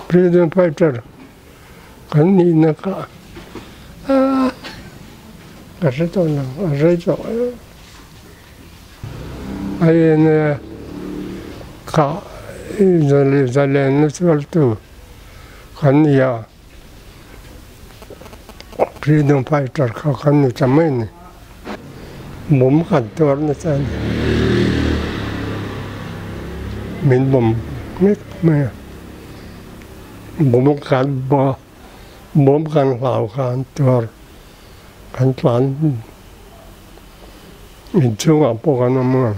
Freedom fighter kan nihna kha ka hre tawh lo, a rei tawh em. A ene kha zalenna sualtu kan ni a, freedom fighter kha kan ni ta mai a ni. Bawm kan tuar nasa a ni. Min bawm nghet mai a, bawm kan bawm kan hlau kha an tuar kan tlan. Inchhungah pawh kan awm a,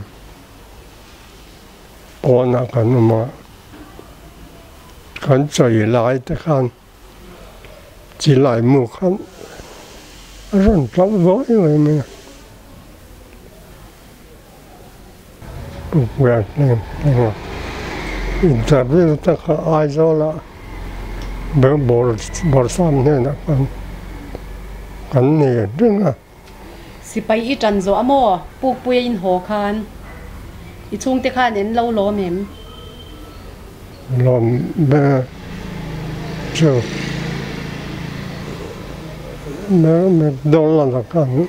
pawnah kan awm a, kan chawi lai te khan chilai mu khan a rawn tlauh vawi vawi mai a. Tukverh hneng hneng a, interview te kha Aizawlah Bawrhsam hnenah khan kan nei reng a. Sipai i ṭan zawh a maw? Pukpui a inhaw khan i chhungte khan en lo lawm em? Lawm ber chu McDonald a khan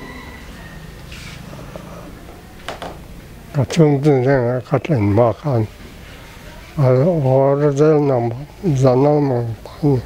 ka chhungte hnenah ka thlen hma khan a haw zel nang zan ang khan.